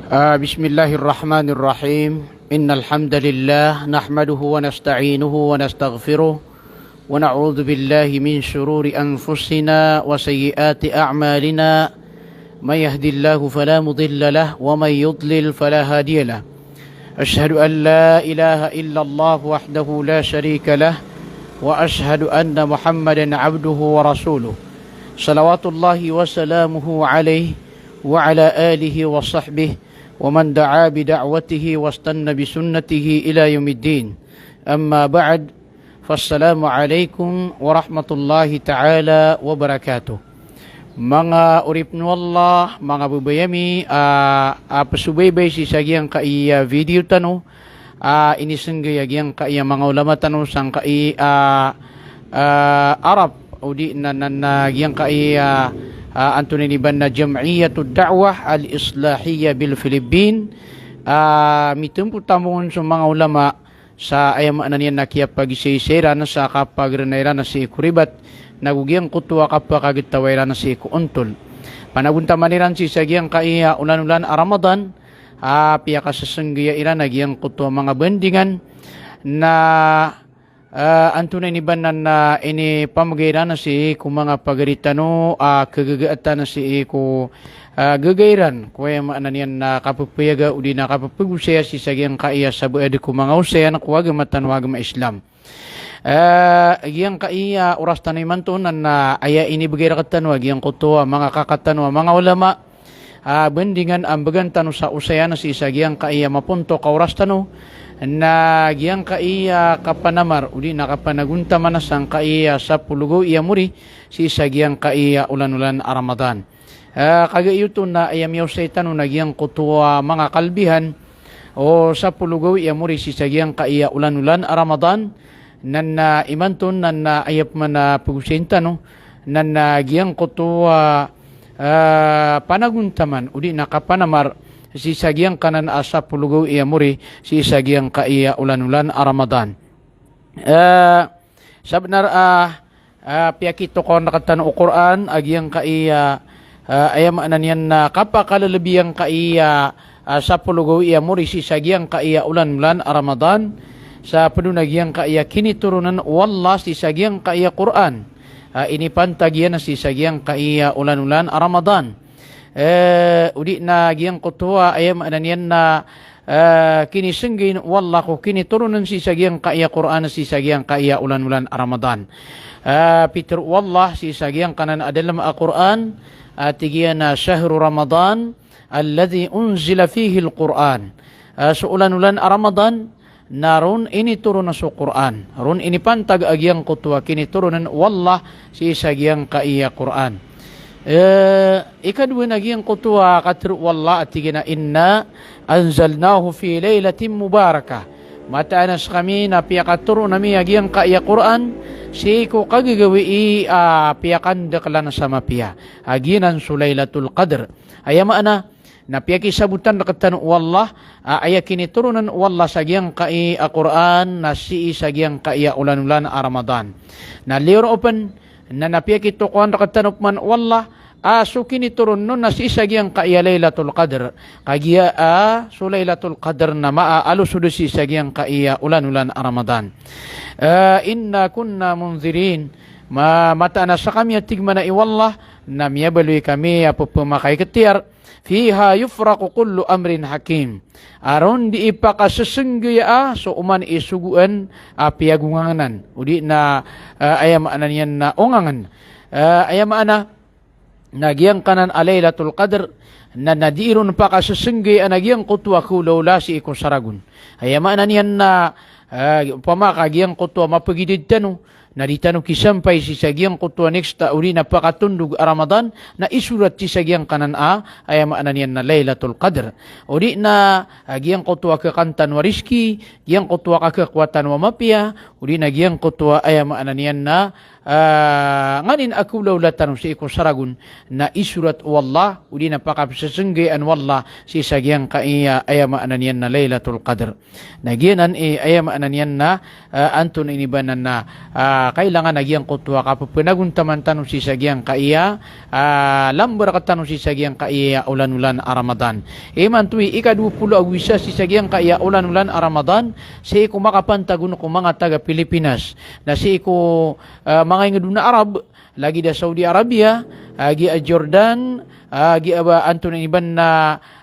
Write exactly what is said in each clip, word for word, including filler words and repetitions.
Ah, bismillahirrahmanirrahim. Innal hamdalillah, nahmaduhu wa nasta'inuhu wa nastaghfiruh, wa na'udzu billahi min shururi anfusina wa sayyiati a'malina. Man yahdillahu fala mudilla lah, wa man yudlil fala hadiya lah. Ashhadu an la ilaha illallah wahdahu la sharika lah, wa ashhadu anna Muhammadan abduhu wa rasuluh. Salawatullahi wa salamuhu alayhi wa ala alihi wa sahbihi wa man da'a bi da'watihi wastanna bi sunnatihi ila yaumiddin. Amma ba'd. Fassalamu alaikum warahmatullahi ta'ala wabarakatuh. Manga oripn o Allah, manga babay ami, ah, ah, psobaybay sii sa giyangkaya video tano, ah, inisnggay a giyangkaya manga ulama tano sangkai, ah, ah, Arab, odi na, na, na giyangkaya, ah, antonaa ini ba na Jam'iyatud Da'wah Al-Islahiyah bil Filipin, ah, mitambo tambo on so manga ulama, sa aya maana niyan na kiyapagisaisa iran sa kapagrna iran sii ko ribat, nago giyangkoto a kapakagtawa iran sii ko ontol. Panagontaman iran sii sa giyangkaya olan-olan a Ramadan, a piyakasasnggaya iran a giyangkoto a manga bandingan, na, ah, antonaa ini ba na, na inipamgay iran sii ko manga pagari tano, ah, kagagaan sii ko ah, gagaira, ko aya maana niyan na kapphayaga odi na kapphagosaya sii sa giyangkaya sabaad ko manga osayan ko agama tano a agama Islam. Ah, giyangkaya oras tano imanto na, na aya inibgay rktano a giyangkoto a manga kaka tano a manga ulama, ah, bandingan a mbgan tano sa osayan sii sa giyangkaya mapontok a oras tano, na giyangkaya kapanamar odi na kapanagontaman sangkaya sapolo gawii a mori sii sa giyangkaya olan-olan a Ramadan. Ah, kagiya oto na aya miyaosay tano na giyangkoto a manga kalbihan o sapolo gawii a mori sii sa giyangkaya olan-olan a Ramadan, na, na imanto na, na aya pman a pagosayn tano, na, na giyangkoto a, ah, panagontaman odi na kapanamar sii sa giyangkanan a sapolo gawii a mori sii sa giyangkaya olan-olan a Ramadan. Ah, sabnar a, ah, piyakitokawan rktano o Qur'an a giyangkaya, ah, aya maana niyan na kapakalalabi angkaya, ah, sapolo gawii a mori sii sa giyangkaya olan-olan a Ramadan, sa pd on a giyangkaya kinitoronan o Allah sii sa giyangkaya Qur'an, ah, inipantag iyan sii sa giyangkaya olan-olan a Ramadan. Eh, odi na giyangkoto a aya maana niyan na, eh, kinisnggay o Allah ko kinitoronan sii sa giyangkaya Qur'an sii sa giyangkaya olan-olan a Ramadan. Eh, pitharo o Allah sii sa giyangkanan a dalm a Qur'an, a tig iyan a, "Shahru Ramadan alladhi unzila fihil Qur'an." Eh, so olan-olan a Ramadan, na ron initoron so Qur'an. Ron inipantag a giyangkoto a kinitoronan o Allah sii sa giyangkaya Qur'an. Eh, ikadowa na giyangkoto a katharo o Allah a tig iyan a, "Inna anzalnahu fi laylatin mubarakah." Mataan a skami na piyakatoron ami a giyangkaya Qur'an sii ko kagagawii a piyakandaklan sa mapiya, a giyanan so Laylatul Qadr. Aya maana, na piyakisabotan rktano o Allah, a, aya kinitoronan o Allah sa giyangkaya Qur'an na sii sa giyangkaya olan-olan a Ramadan. Na liyo ron pn, na, na piyakitokawan rktano pman o Allah, a so kinitoron on na sii sa giyangkaya Laylatul Qadr. Kagiya, a, so Laylatul Qadr na maaalosod sii sa giyangkaya olan-olan a Ramadan. A, "Inna kunna mundhirin." Ma-, mataan a skami a tig mambo o Allah, na miyabaloy kami a pphamakaikhtiyar, "Fiha yufraqu kullu amrin hakim." A ron dii pakasasnggaya so oman i sogoan a piyagonganganan. Odi na, ah, aya maana niyan na ongangan. Ah, aya maana na giyangkanan a Laylatul Qadr, na, na dii ron pakasasnggaya a giyangkoto a kawlawla sii ko saragon. Aya maana niyan na, ah, opama ka giyangkoto a mapagidad tano, na di tano kisampay sii sa giyangkoto a next a odi na pakatondog a Ramadan, na isorat sii sa giyangkanan a, aya maana niyan na Laylatul Qadr. Odi na, ah, giyangkoto a kakan tano a rizki, giyangkoto a kakakowa tano a mapiya, odi na giyangkoto a, aya maana niyan na, ah, nganin a kawlawla tano sii ko saragon na isorat o Allah, odi na pakapsasenggean o Allah sii sa giyangkaya, aya maana niyan na Lailatul Qadr. Na giyanan i, aya maana niyan na, ah, antonaa ini ba nan na, ah, kailangan a giyangkoto a kapepenagontaman tano sii sa giyangkaya, ah, lamber ka tano sii sa giyangkaya olanolan a Ramadan. Imanto i ika dowa polo ago isa sii sa giyangkaya olanolan a Ramadan, sii ko makapantag on ko manga taga Pilipinas. Na sii ko, ah, manga inged on a Arab, lagid a Saudi Arabia, ah, giya Jordan, ah, giya ba antonaa ini ba nan na,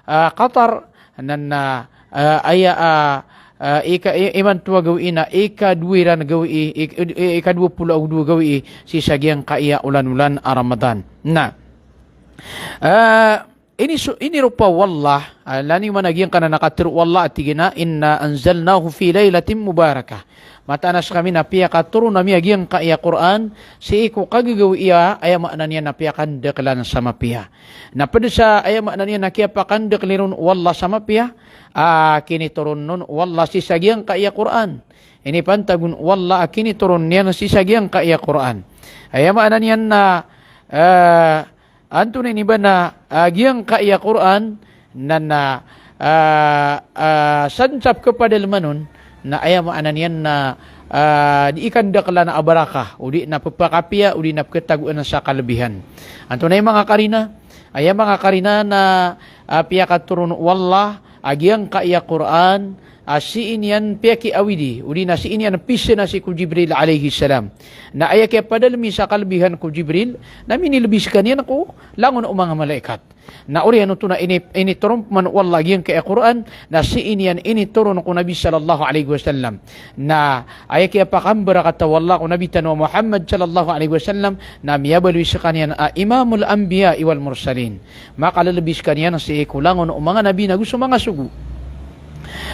ah, Qatar, nan na, ah, aya, ah, ah, ika, i-, imanto a gawii na ika dowa iran gawii, ik-, i-, ika dowa polo ago dowa gawii sii sa giyangkaya olanolan a Ramadan. Na, ah, ini so, iniropa o Allah, ah, lani man a giyangkanan a katharo o Allah a tig iyan a, "Inna anzalnahu fi lailatin mubarakah." Mataan a sekami na piyakatoron ami a giyangkaya Qur'an sii ko kagagawii a, aya maana niyan na piyakandaklan sa mapiya. Na ped sa aya maana niyan na kiyapakandakli ron o Allah sa mapiya, a kinitoron on o Allah sii sa giyangkaya Qur'an. Inipantag on o Allah a kinitoron iyan sii sa giyangkaya Qur'an. Aya maana niyan na, eh, antonaa ini ba nan na, ah, giyangkaya Qur'an, nan na, ah, ah, sansap kepadaleman on, na aya maana niyan na, ah, di ikandaklan a barakah, odi na pepakapiya, odi na peketagoan sa kalebihan. Antonaa i manga karina, aya manga karina na, ah, piyakatoron o Allah a giyangkaya Qur'an, a sii niyan piyakiawidi, odi na sii niyan pisena sii ko Jibril alayhis salam. Na aya kiyapadalemi sa kalebihan ko Jibril, na minilbi sekaniyan ko langon o manga malaikat. Na oriyan oto na ini, initoron pman o Allah a giyangkaya Qur'an, na sii niyan initoron ko Nabi sallallahu alayhi wasallam. Na aya kiyapakambarakata o Allah ko Nabi tano a Muhammad sallallahu alayhi wasallam, na miyabaloy sekaniyan a imamul anbiya wal mursalin. Makalelebi sekaniyan sii ko langon o manga nabi nago so manga sogo.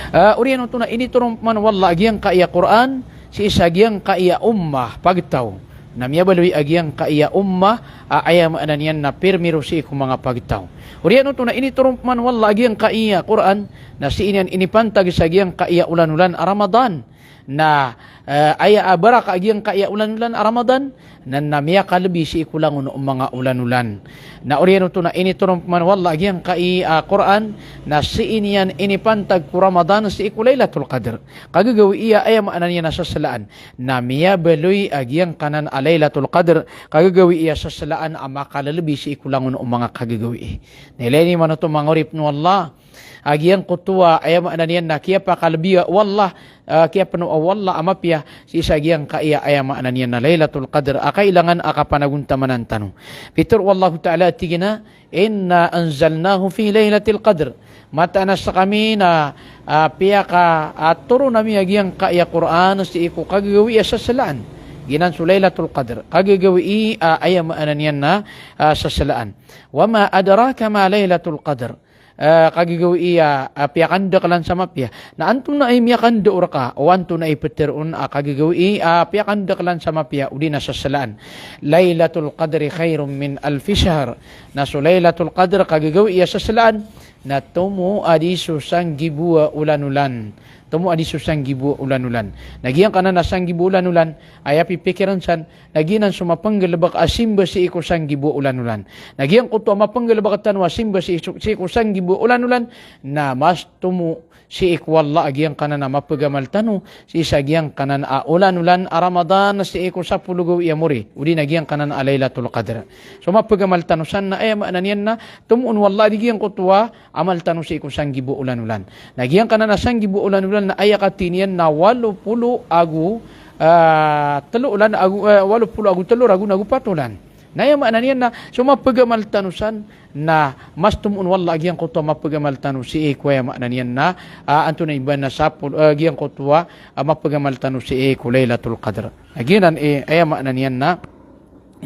Ah, oriyan oto na initoron pman o Allah a giyangkaya Qur'an sii sa giyangkaya ummah, pagtaw. Na miyabaloy a giyangkaya ummah, a aya maana niyan na pirmiro sii ko manga pagtaw. Oriyan oto na initoron pman o Allah a giyangkaya Qur'an, na sii niyan inipantag sa giyangkaya olanolan a Ramadan. Na, eh, aya a barakah a giyangkaya olanolan a Ramadan, nan na miyakalebi sii ko langon o manga olanolan. Na oriyan oto na initoron pman o Allah a giyangkaya Qur'an, na sii niyan inipantag ko Ramadan sii ko Lailatul Qadr. Kagagawii a aya maana niyan na seselaan. Na miyabaloy a giyangkanan a Lailatul Qadr, kagagawii a seselaan a makalelebi sii ko langon o manga kagagawii. Na ilay niyo man oto manga oripen o Allah, a giyangkoto a aya maana niyan na kiyapakalebiya o Allah, ah, kiyapenoa o Allah a mapiya sii sa giyangkaya aya maana niyan na Lailatul Qadr a kailangan a kapanagontamanan tano. Pitharo o Allahu Ta'ala a tig iyan a, "Inna anzalnahu fi lailatil qadr." Mataan a sekami na, ah, piyaka, ah, toron ami a giyangkaya Qur'an sii ko kagagawii a seselaan. Giyanan so Lailatul Qadr. Kagagawii a aya maana niyan na, ah, seselaan. "Wa ma adraka ma lailatul qadr." Eh, kagagawii a, a piyakandaklan sa mapiya. Na antonaa i miyakandao reka, o antonaa i petharoon a kagagawii a piyakandaklan sa mapiya, odi na seselaan. "Lailatul qadri khairum min alfi shahr." Na so Lailatul Qadr kagagawii a seselaan, na tomo a di so sanggibo a olanolan. Tomo a di so sanggibo a olanolan. Na giyangkanan a sanggibo a olanolan, aya pipikiran san, na giyanan so mapenggalebek a simba sii ko sanggibo a olanolan. Na giyangkoto a mapenggalebek tano a simba sii so, sii ko sanggibo a olanolan, na mas tomo sii ko Allah a giyangkanan a mapegamal tano sii sa giyangkanan a olanolan a Ramadan sii ko sapolo gawii a mori, odi na giyangkanan a Lailatul Qadr. So mapegamal tano san na aya maana niyan na tomoon o Allah a di giyangkoto a amal tano sii ko sanggibo a olanolan. Na giyangkanan a sanggibo a olanolan na aya katii niyan na walo polo ago, ah, telo olan ago, eh, walo polo ago telo ragon ago pat olan. Na aya maana niyan na so mapegamal tano san na mas tomoon o Allah a giyangkoto a mapegamal tano sii ko aya maana niyan na, ah, antonaa i ba na sapolo, ah, giyangkoto a, ah, mapegamal tano sii ko Lailatul Qadr. Na giyanan i, aya maana niyan na,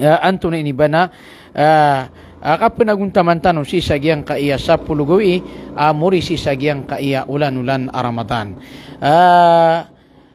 ah, antonaa ini ba na, ah, ah, kapenagontaman tano sii sa giyangkaya sapolo gawii a mori sii sa giyangkaya olanolan a Ramadan. Ah,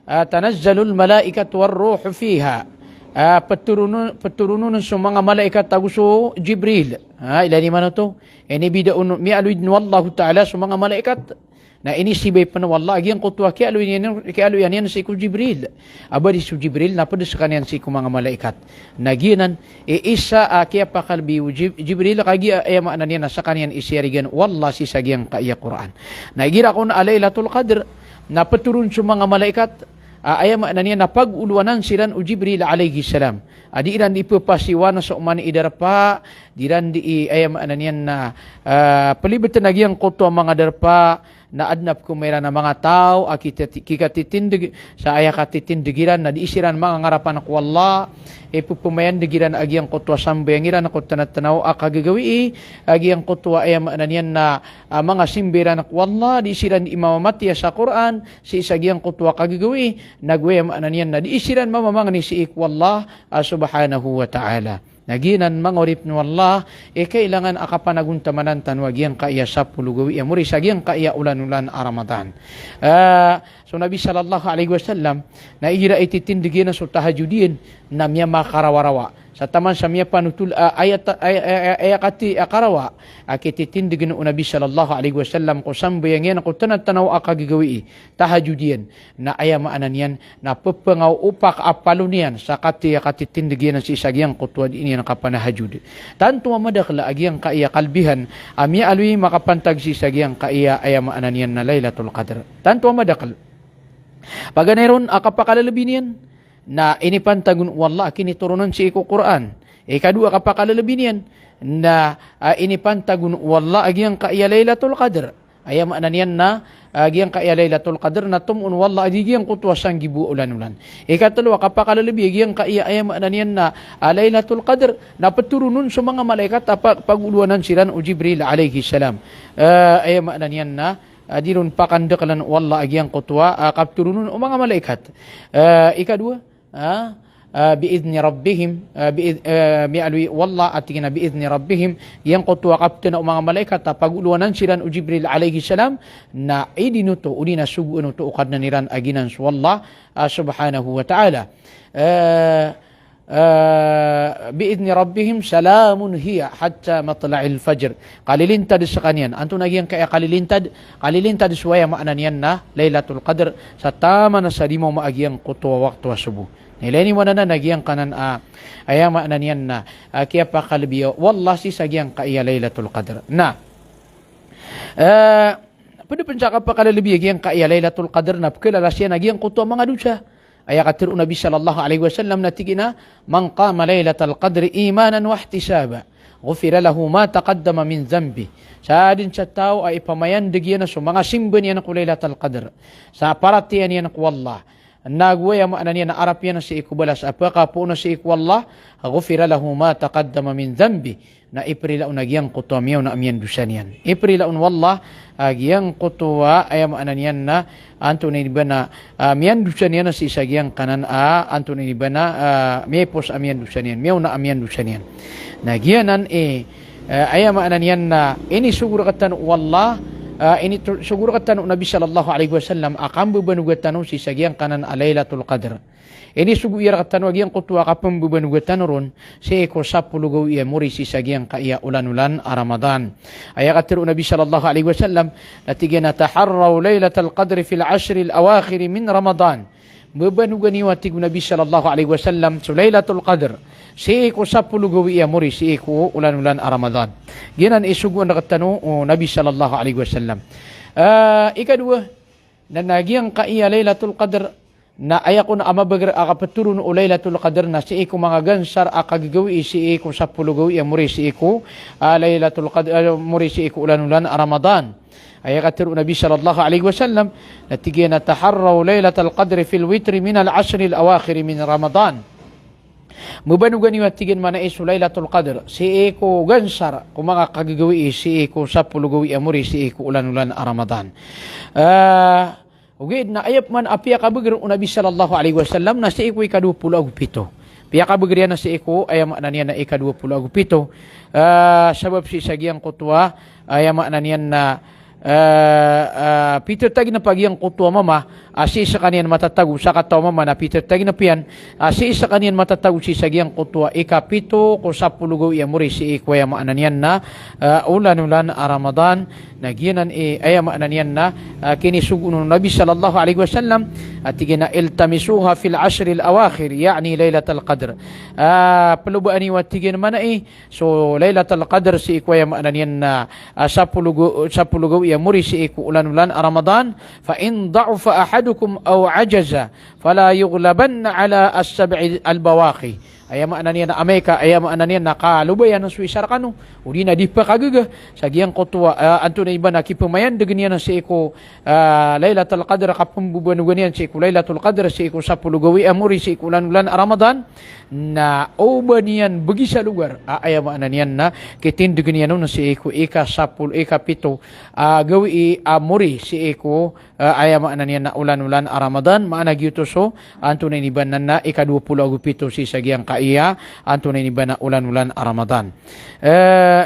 ah, "Tanazzalul malaikatu war ruhu fiha." Ah, petoron on, petoron on so manga malaikat ago so Jibril. Ah, ilay niyo man oto. Inibida on, miyaaloy den o Allahu Ta'ala so manga malaikat. Na inisibay pn o Allah a giyangkoto a kiyaaloy niyan, kiyaaloy niyan sii ko Jibril. A ba di so Jibril na pd skaniyan sii ko manga malaikat. Na giyanan i isa a kiyapakalebi o Jib-, Jibril, kagiya aya maana niyan na skaniyan i siyarigan o Allah sii sa giyangkaya Qur'an. Na igira kon a Lailatul Qadr na ptoron so manga malaikat a aya maana niyan na pagolowanan siran o Jibril alayhis salam. A di iran di pphasiwan so oman i darpa, di iran di i, aya maana niyan na, ah, plibtn a giyangkoto a manga darpa, na adn a pkhaoma iran a manga taw a kita-, kikatitindg, sa aya katitindg iran na di siran mangangarapan ko Allah, i pphmayandg iran a giyangkoto a sambayang iran ko tnatnaw a kagagawii, a giyangkoto a aya maana niyan na, ah, manga simba iran ko Allah, di siran di mamamatiya sa Qur'an, sii sa giyangkoto a kagagawii, nago aya maana niyan na di siran mamamangni sii ko Allah, ah, subhanahu wa ta'ala. Na giyanan manga oripn o Allah, i kailangan a kapanagontamanan tano a giyangkaya sapolo gawii a mori sa giyangkaya olan-olan a Ramadan. Ah, so Nabi sallallahu alayhi wasallam, na igira i titindg iyan so tahajjud iyan, na miyamakarawarawa. Sa taman sa miyapanotol a, aya ta-, aya, aya, aya, aya kati a karawa a kititindgn o Nabi sallallahu alayhi wasallam ko sambayang iyan ko tnatnaw a kagagawii, tahajjud iyan. Na aya maana niyan na pphangaopak a palo niyan sa kati a katitindg iyan sii sa giyangkoto a di niyan kapanahajjud. Tanto a madakl a giyangkaya kalbihan a miyaaloy makapantag sii sa giyangkaya, aya maana niyan na Lailatul Qadr. Tanto a madakl. Paganay ron a kapakalalabi niyan na inipantag on o Allah a kinitoronan sii ko Qur'an. Ikadowa a kapakalalabi niyan na, ah, inipantag on o Allah a giyangkaya Lailatul Qadr. Aya maana niyan na, ah, giyangkaya Lailatul Qadr na tomo on o Allah a di giyangkoto a sanggibo a olan-olan. Ikatlo a kapakalalabi a giyangkaya, aya maana niyan na, ah, Lailatul Qadr na ptoron on so manga malaikat a pa-, pagolowanan siran o Jibril alayhis salam. Ah, aya maana niyan na, ah, di ron pakandaklan o Allah a giyangkoto a, ah, kaptoron on o manga malaikat. Ah, ikadowa, ah, ah, bi idhni rabbihim, ah, bi idh-, ah, miyaaloy o Allah a tig iyan a bi idhni rabbihim, giyangkoto a kaptana o manga malaikat a pagolowanan siran o Jibril alayhis salam, na idin oto, odi na sogoan oto o Kadnan iran a giyanan so Allah, ah, subhanahu wa ta'ala. Ah, ah, bi idhni rabbihim salamun hiya hatta matla'il fajr. Kalilintad skaniyan. Antonaa giyangkaya kalilintad? Kalilintad so aya maana niyan na Lailatul Qadr sa taman sa di maoma a giyangkoto a wakto a sobo. Na ilay niyo man anan a giyangkanan a, aya maana niyan na, ah, kiyapakalebi o Allah sii sa giyangkaya Lailatul Qadr. Na, ah, pd pn sa kapakalalabi a giyangkaya Lailatul Qadr na pkhalalasan iyan a giyangkoto a manga dosa. Aya katharo o Nabi sallallahu alayhi wasallam na tig iyan a, "Man qama lailatal qadri imanan wa ihtisaban, ghufira lahu ma taqaddama min dhanbih." Sa dn sa taw a ipamayandg iyan so manga simba niyan ko Lailatul Qadr, sa paratiyaya niyan ko Allah, nago aya maana niyan na arap iyan sii ko balas a pkapoon sii ko Allah, ghufira lahu ma taqaddama min dhanbih, na iprila on a giyangkoto a miyaona a miyandosa niyan. Iprila on o Allah a giyangkoto a, aya maana niyan na, antonaa i ba na, ah, miyandosa niyan sii sa giyangkanan a, antonaa i ba na, ah, miyaipos a miyandosa niyan, miyaona a miyandosa niyan. Na giyanan i, eh, aya maana niyan na inisogo rktano o Allah, ah, inisogo rktano o Nabi sallallahu alayhi wasallam a kambabanoga tano sii sa giyangkanan a Lailatul Qadr. Inisogo iyan rktano a giyangkoto a kapmbabanoga tano ron sii ko sapolo gawii a mori sii sa giyangkaya olan-olan a Ramadan. Aya katharo o Nabi sallallahu alayhi wasallam na tig iyan a, "Taharraw lailatal qadri fil ashril awakhiri min Ramadan." Mbabanoga niyo a tig o Nabi sallallahu alayhi wasallam so Lailatul Qadr sii ko sapolo gawii a mori sii ko olan-olan a Ramadan. Giyanan i sogoan rktano o Nabi sallallahu alayhi wasallam. Ah, ikadowa, na, na giyangkaya Lailatul Qadr, na aya kon a mabagr a kaptoron o Lailatul Qadr na sii ko manga gansar a kagagawii sii ko sapolo gawii a mori sii ko, ah, Lailatul Qadr, ah, mori sii ko olan-olan a Ramadan. Aya katharo o Nabi sallallahu alayhi wasallam, na tig iyan a, "Taharraw lailatal qadri fil witri minal ashril awakhiri min Ramadan." Mbabanoga niyo a tig iyan manaya so Lailatul Qadr sii ko gansar ko manga kagagawii sii ko sapolo gawii a mori sii ko olan-olan a Ramadan. Ah, ogaid na aya pman a piyakabagr o Nabi sallallahu alayhi wasallam na sii ko ikadowa polo ago pito. Piyakabagr iyan na sii ko, aya maana niyan na ikadowa polo ago pito. Ah, sabap sii sa giyangkoto a, aya maana niyan na, ah, ah, pithatagnp a giyangkoto a mama a sii skaniyan matatago, sakataw a mama na pithatagnp iyan a sii skaniyan matatago sii sa giyangkoto a ikapito ko sapolo gawii a mori sii ko, aya maana niyan na, ah, olan-olan a Ramadan. Na giyanan i, aya maana niyan na, ah, kinisogo o Nabi sallallahu alaihi wasallam, a tig iyan a, "Iltamisuha fil ashril awakhir," ya'ni Lailatul Qadr. Ah, pelobaan iyo a tig iyan maana i, so Lailatul Qadr sii ko aya maana niyan na, ah, sapolo go-, sapolo gawii a mori sii ko olan-olan a Ramadan, "Fa in da'ufa ahadukum aw ajaza, fala yughlabanna ala as-sab'il bawaqi." Aya maana niyan na amay ka, aya maana niyan na kalobayan so isa rekano, odi na di pekagaga sa giyangkoto a, ah, antonaa i ba na kipemayandeg niyan sii ko, ah, Lailatul Qadr, kapembobanogan iyan sii ko Lailatul Qadr, sii ko sapolo gawii a mori sii ko olan-olan a Ramadan, na oba niyan begi sa logar, ah, aya maana niyan na kitindeg iyan on sii ko ikasapolo, ikapito, ah, gawii a mori sii ko ah, aya maana niyan na olan-olan a Ramadan, maana giyoto so, antonaa ini ba nan na ikadowa polo ago pito sii sa giyangkaya, antonaa ini ba na olan-olan a Ramadan. Eh,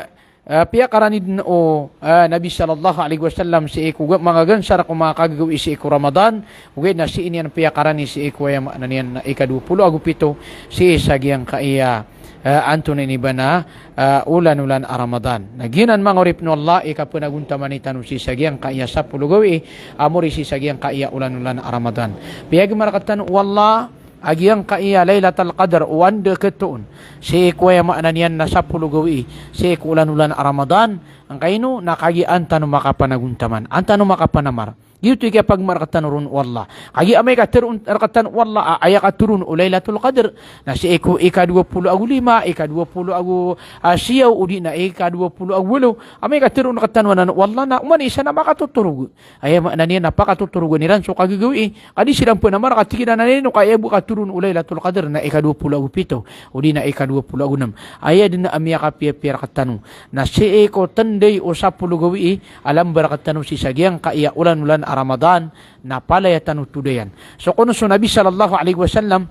eh, piyakarani den o, eh, Nabi sallallahu alaihi wasallam sii ko ga-, manga gansar ko manga kagagawii sii ko Ramadan, ogaid na sii niyan piyakarani sii ko aya maana niyan na ikadowa polo ago pito sii sa giyangkaya, eh, antonaa ini ba na, eh, olan-olan a Ramadan. Na giyanan manga oripen o Allah i kapenagontaman tano sii sa giyangkaya sapolo gawii a mori sii sa giyangkaya olan-olan a Ramadan. Piyagmar rektano o Allah a giyangkaya Lailatul Qadr o anda ketoon sii ko aya maana niyan na sapolo gawii sii ko olan-olan a Ramadan. Angkaino na kagiya an tano makapanagontaman, an tano makapanamar. Giyoto i kiyapagmar rektano ron o Allah. Kagiya amay ka teroon rektano o Allah a aya katoron o Lailatul Qadr na sii ko ikadowa polo ago lima, ikadowa polo ago, ah, siyaw, odi na ikadowa polo ago walo. Amay ka teroon rektano anan o Allah na oman i isa na makatotorog. Aya maana niyan na pakatotorogan iran so kagagawii. Ka di siran penamar ka tig iran a ino ka aya bo katoron o Lailatul Qadr na ikadowa polo ago pito, odi na ikadowa polo ago nem. Aya den a miyakapiyapiya rektano na sii ko tendai o sapolo gawii a lamba rektano sii sa giyangkaya olan-olan a Ramadan, na palaya tano todayan. So kono so Nabi sallallahu alaihi wasallam,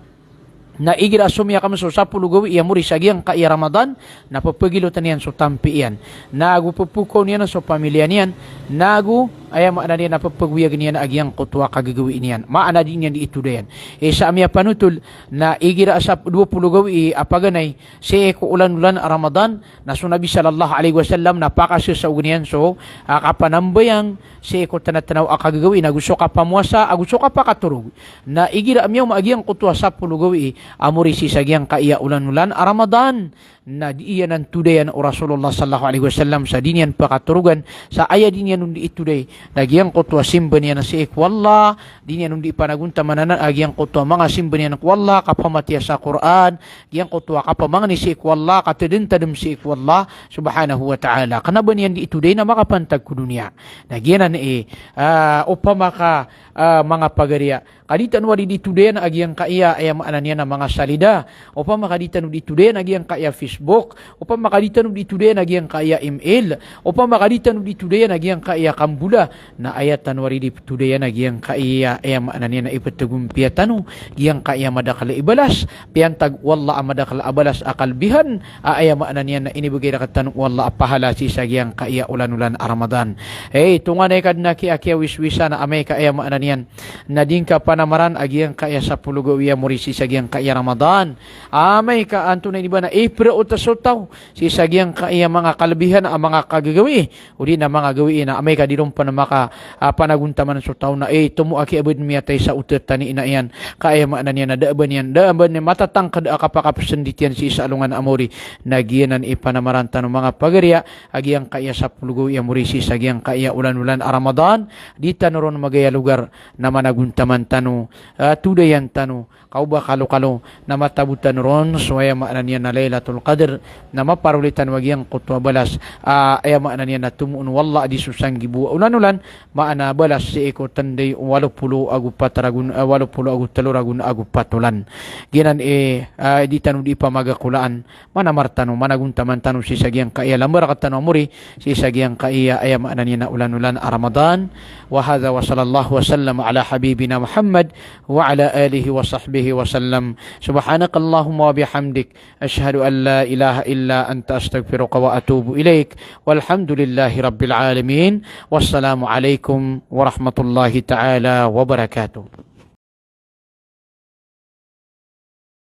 na igira a somiyakam so sapolo gawii a mori sa giyangkaya Ramadan, na pepegilotan iyan so tampi iyan, na ago pepokaw niyan so pamiliya niyan, na ago, aya maana niyan na pepegoyagen iyan a giyangkoto a kagagawii niyan. Maana di niyan di itodayan. Isa a miyapanotol, na igira a sap-, dowa polo gawii a paganay sii ko olan-olan a Ramadan, na so Nabi sallallahu alaihi wasallam na pakasesaogen iyan so, ah, kapanambayang sii ko tana-tanaw a kagagawii, na ago so kapamowasa, ago so kapakatorog. Na igira a miyaoma a giyangkoto a sapolo gawii a mori sii sa giyangkaya olan-olan a Ramadan, na di iyan todayan o Rasulullah sallallahu alaihi wasallam sa di niyan pakatorogan, sa aya di niyan on di itoday na giyangkoto a simba niyan sii ko Allah, di niyan on di panagontaman a giyangkoto a manga simba niyan ko Allah, kapamatiya sa Qur'an, giyangkoto a kapamangni sii ko Allah, katedentadem sii ko Allah subhanahu wa ta'ala. Kena ba niyan di itoday na makapantag ko doniya. Na giyanan i, ah, opama ka, ah, manga pagariya, ka di tano ari di todayan a giyangkaya, aya maana niyan na manga salida. Opama ka di tano di todayan a giyangkaya Facebook. Opama ka di tano di todayan a giyangkaya email. Opama ka di tano di todayan a giyangkaya kambola. Na aya tano ari di todayan a giyangkaya, aya maana niyan na ipetagompiya tano giyangkaya madakel i balas. Piyantag o Allah a madakel a balas a kalbihan, a aya maana niyan na inibegay rektano o Allah a pahala sii sa giyangkaya olan-olan a Ramadan. Hey, tonganay ka den a kiya-, kiyawiswisan a amay ka, aya maana niyan na di ngka panamaran a giyangkaya sapolo gawii a mori sii sa giyangkaya Ramadan. Amay ka antonaa ini ba na iperoot so taw sii sa giyangkaya manga kalbihan a manga kagagawii, odi na manga gawii na amay ka di ron pen maka, ah, panagontaman so taw na, eh, tomo a kiyaben miyatay sa otet a ina iyan. Ka aya maana niyan na da a ba niyan, da a ba niyan matatangked a kapakapesendit iyan sii sa alongan a mori. Na giyanan i panamaran tano manga pagariya a giyangkaya sapolo gawii a mori sii sa giyangkaya olan-olan a Ramadan. Di tano ron magaya logar na managontaman tano, ah, todayan tano, ka oba kalokalo na matabo tano ron so aya maana niyan na Lailatul Qadr, na maparoli tano a giyangkoto a balas, ah, aya maana niyan na tomoon o Allah a di so sanggibo a olan-olan, maana balas sii ko tendai o walo polo ago pat ragon, ah, walo polo ago telo ragon ago pat olan. Giyanan i, ah, di tano di pamagakolaan, manamar tano, managontaman tano sii sa giyangkaya lamba rektano a mori sii sa giyangkaya, aya maana niyan na olan-olan a Ramadan. Wa hadha wa sallallahu wa sallam ala habibina Muhammad wa ala alihi wa sahbihi wa sallam. Subhanakallahumma wa bihamdik. Ashhadu an la ilaha illa anta astaghfiruka wa atubu ilaik. Walhamdulillahi rabbil alamin. Wassalamu alaikum warahmatullahi ta'ala wabarakatuh.